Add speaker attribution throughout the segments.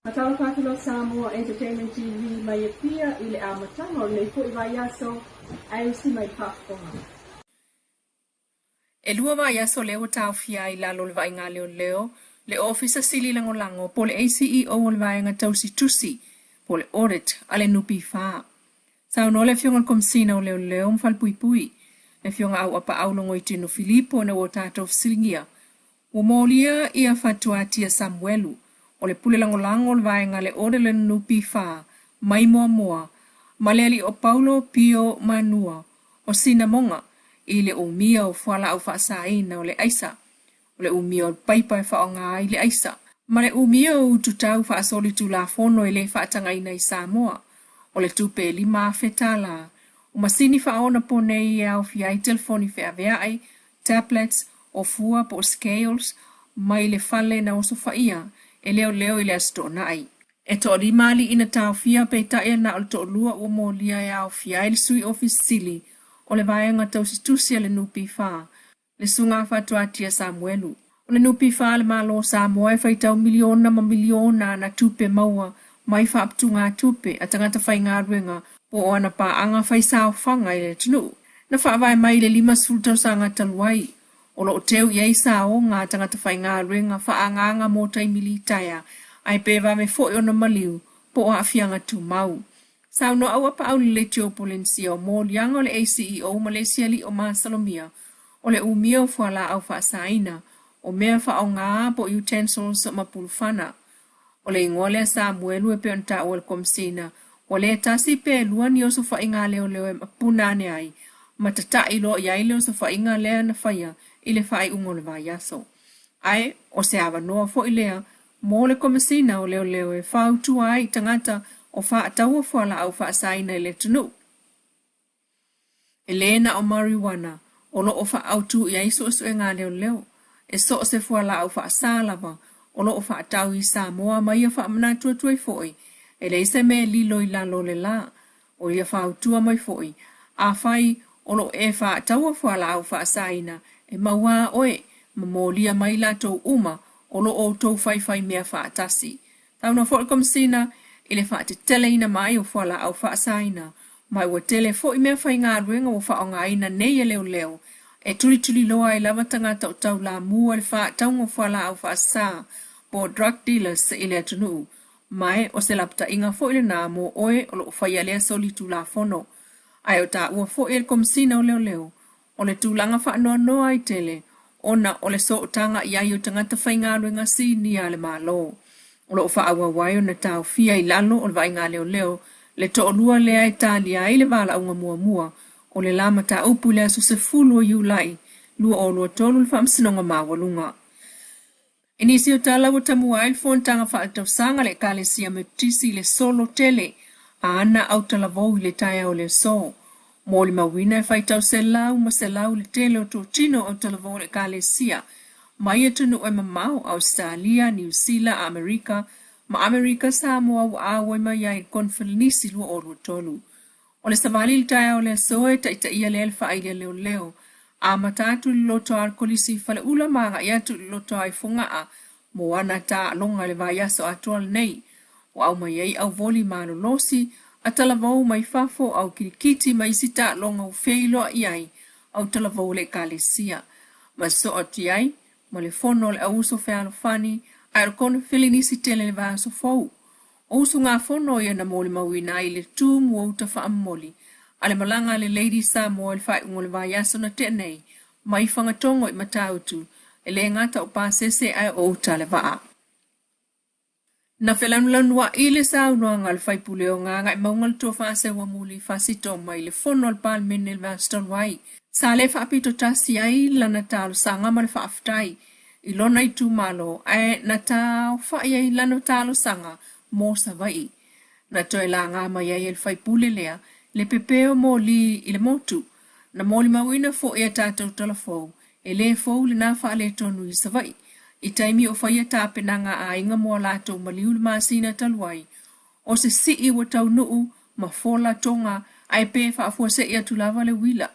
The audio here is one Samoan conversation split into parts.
Speaker 1: Faatalofa atu lau Samoa Entertainment TV mai Apia i le amataga o lenei foi vaiaso ae usi mai le faafofoga.
Speaker 2: E lua vaiaso lea ua taofia ai i lalo o le vaaiga leoleo le Ofisa Sili Lagolago po o le ACEO o le Vaega Tausi Tusi po o le Audit a le NPF. Saunoa le Afioga i le Komesina o Leoleo ma Falepuipui, le Afioga Auapaau Logoitino Filipo ina ua tatou fesiligia Ua molia ia Fatuatia Samuelu, o le pule lagolago o le vaega le Order le NPF mai Moamoa, ma le alii o Paulo Pio Manua o Sinamoga i le umia o fualaau faasaina o le aisa, o le umia o le paipa e faaaoga ai le aisa, ma le umia o ututau faasolitulafono e le faatagaina i Samoa, o le tupe e $5,000, o masini faaonaponei e aofia ai telefoni feaveai, tablets, o fua po o scales, mai le fale na osofaia e leoleo i le Aso Toonai. E toalima alii na taofia peitai na o le toalua ua molia e aofia ai le Sui Ofisa Sili o le Vaega Tausitusi a le NPF, le Susuga Fatuatia Samuelu. O le NPF a le Malo o Samoa e faitau miliona ma miliona ana tupe maua mai faaputugatupe a tagata faigaluega po o ana paaga faisaofaga i le atunuu. Na faavae mai i le 50 tausaga talu ai, o lo o teu i ai saoga a tagata faigaluega faaagaaga mo taimi litaea ae pe vave foi ona maliu po o aafiaga tumau. Saunoa Auapaau le Leitio Polenisia o moliaga o le ACEO ma le isi alii o masalomia o le umia o fualaau faasaina, o mea faaaoga po o utensils ma pulufana. O le igoa lea Samuelu e pei ona taua e le Komesina, ua le tasi pe lua ni osofaiga a leoleo e puna ane ai ma tata'i loa i ai le osofaiga lea na faia i le faaiuga o le vaiaso. Ae o se avanoa foi lea mo le Komesina o Leoleo e fautua ai i tagata o faataua fualaau faasaina i le atunuu. E le na o marijuana o lo o faaautu i ai suesuega a leoleo, e so o se fualaau faasa lava o lo o faatau i Samoa ma ia faamanatu atu ai foi, e leai se mea e lilo i lalo o le la. O ia fautua mai foi, afai o lo o e faataua fualaau faasaina, e maua a oe ma molia mai latou uma o lo o outou faifaimea faatasi. Saunoa foi le Komesina i le faateteleina mai o fualaau faasaina, ma ua tele foi mea faigaluega ua faaaogaina nei e leoleo e tulituliloa ai lava tagata o taulamua i le faatauga o fualaau faasa po o drug dealers i le atunuu, ma o se lapataiga foi lena mo oe o lo o faia lea solitulafono. Ae o taua foi e le Komesina o Leoleo, o le tulaga faanoanoa ai tele ona o le sootaga i ai o tagata faigaluega sinia a le Malo. O lo o faaauau ai ona taofia i lalo o le vaaiga leoleo le toalua lea e talia ai le valaauga muamua o le la mataupu i le aso 10 o Iulai 2023 i le Faamasinoga Maualuga. I nisi o tala ua tamua ai le fonotaga faaletausaga a le Ekalesia Metotisi i le solo tele a ana autalavou i le taeao o le aso. Molimauina e faitau selau ma selau le tele o totino o autalavou o le Ekalesia mai atunuu e mamao, Ausetalia, Niu Sila, Amerika ma Amerika Samoa ua auai mai ai i le Koniferenisi 2023. O le savali i le taeao o le aso e taitaia lea le faaili a leoleo, amata atu i le lotoa o le Kolisi i Faleula ma agai atu i le lotoa i Fogaa mo ana taaloga i le vaiaso atoa lenei. Ua aumai ai auvoli malolosi a talavou mai fafo, au kilikiti ma isi taaloga ua feiloai ai au talavou o le Ekalesia. Ma sosoo atu i ai ma le fono a le Auuso Fealofani ae o le Koniferenisi tele i le vaiaso fou. O usugafono ia na molimauina ai le tu muauta faamomoli a le malaga a le Lady Samoa i le faaiuga o le vaiaso na tea nei mai Fagatogo i Matautu, e le gata o pasese ae o uta a le vaa. Na felanulanua'i le saunoaga a le faipule o Gagaemauga le Tofa Seuamuli Fasito mai le fono a le Palemene i le vaiaso talu ai. Sa le faapito tasi ai lana talosaga ma le faafetai i lona itumalo ae na taaofa'i ai lana talosaga mo Savaii. Na toe laga mai ai e le faipule lea le pepe o moli i le motu. Na molimauina foi a tatou talafou e le fou lena faaletonu i Savaii i taimi o faia tapenaga a aiga mo a latou maliu i le masina talu ai, o se sii ua taunuu ma fola toga ae pe faafuase'i atu lava le uila,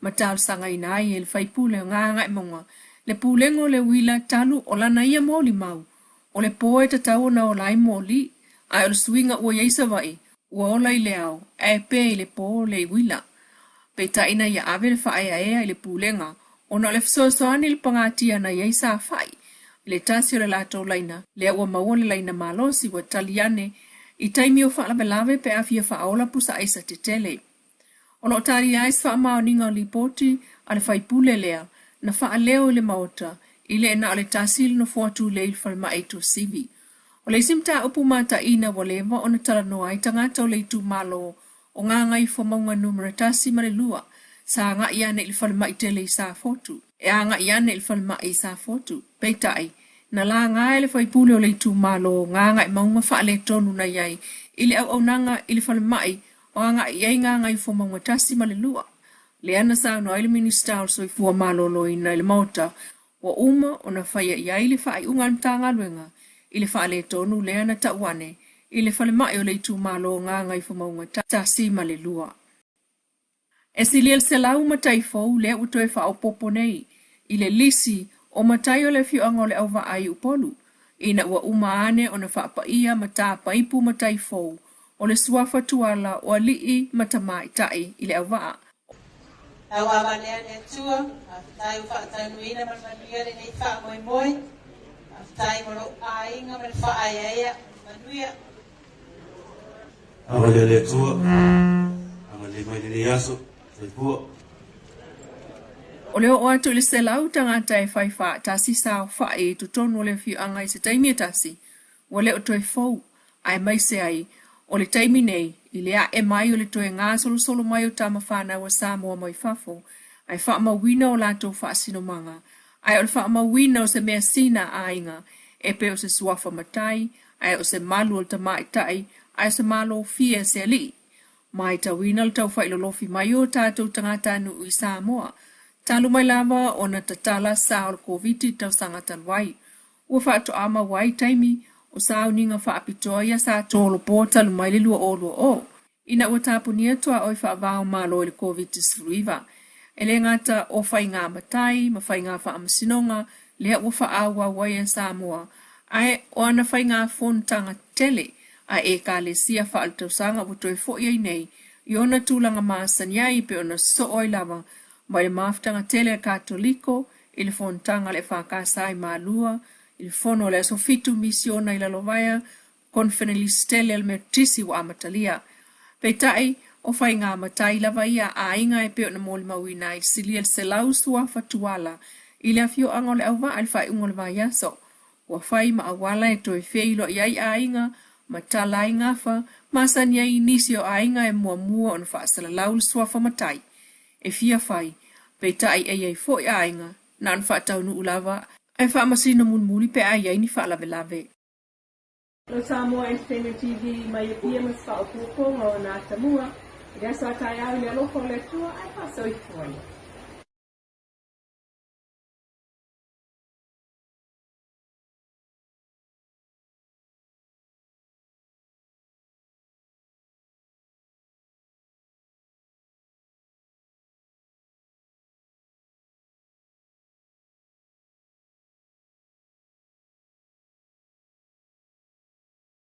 Speaker 2: ma talosagaina ai e le faipule o Gagaemauga le pulega o le uila talu o lana ia molimau O le po e tatau ona ola ai moli, ae o le suiga ua i ai i Savaii, ua ola i le ao ae pe i le po le uila. Peitai ina ia ave le faaeaea i le Pulega ona o le fesoasoani i le pagatia na i ai saofai i le tasi o le latou laina lea ua maua le laina malosi ua tali ane i taimi o faalavelave pe a fia faaola pusa aisa tetele. O lo o talia ai se faamaoniga o lipoti a le faipule lea na faaleo i le Maota i le na o le tasi le nofoa tulei i le falemai i Tuasivi. O le isi mataupu mataina ua leva ona talanoa ai tagata o le itumalo o Gagaifomauga Numera 1 ma le 2 sa agai ane i le falemai tele i Safotu, e agai ane i le falemai i Safotu. Peitai, na laga e le faipule o le itumalo o Gagaemauga faaletonu na i ai i le auaunaga i le falemai o agai i ai Gagaifomauga 1 ma le 2, lea na saunoa ai le Minisita o le Soifua Maloloina i le Maota ua uma ona faia i ai le faaiuga a le Matagaluega i le faaletonu lea na tau ane i le falemai o le itumalo o Gagaifomauga 1 ma le 2. E silia i le 100 matai fou lea ua toe faaopoopo nei i le lisi o matai o le afioaga o Leauvaa i Upolu, ina ua uma ane ona faapaia ma tapaipu matai fou o le suafa tuala o alii ma tamaitai i Leauvaa.
Speaker 3: Lau avalea le Atua, faafetai ua faataunuuina ma le manuia lenei faamoemoe. Faafetai mo lou aiga ma le faaeaea. Manuia.
Speaker 4: Avalea le Atua, agalelei mai lenei aso, soifua.
Speaker 2: O le oo atu i le 100 tagata e fai faatasi saofai i totonu o le afioaga i se taimi e tasi, ua le o toe fou, aemaise ai o le taimi nei i le ae mai o le toe gasolosolo mai o tama fanau a Samoa mai fafo ae faamauina o latou faasinomaga, ae o le faamauina o se measina a aiga e pei o se suafa matai, ae o se malu o le tamaitai, ae o se malofie a se alii. Matauina le taufailolofi mai o tatou tagatanuu i Samoa, talu mai lava ona tatala sa o le Koviti i le tausaga talu ai. Ua faatoa maua ai taimi o sauniga faapitoa ia sa tolopo talu mai le 2020, ina ua tapunia tuaoi faava-o-Malo i le Koviti-19. E le gata o faiga matai ma faiga faamasinoga lea ua faaauau ai e Samoa, ae o ana faiga fonotaga tele a Ekalesia faaletausaga ua toe foi ai nei i ona tulaga masani ai pei ona sosoo ai lava mai le mafutaga tele a Katoliko i le fonotaga a le EFKS i Malua, i le fono a le Aso Fitu Misiona i Lalovaea, Konfenelisi tele a le Metotisi ua amatalia. Peitai, o faiga matai lava ia a aiga e pei ona molimauina ai silia le 100 suafa tuala i le afioaga o Leauvaa i le faaiuga o le vaiaso. Ua fai ma auala e toe feiloai ai aiga ma tala ai gafa, masani ai nisi o aiga e muamua ona faasalalau le suafa matai e fia fai, peitai e i ai foi aiga na ona faataunuu lava ae faamasino mulimuli pe a i ai ni faalavelave.
Speaker 1: No Samoa Entertainment TV mai Apia ma se faaopoopoga o na atamua i le aso a taeao i le alofa o le Atua ae faasoifua ia.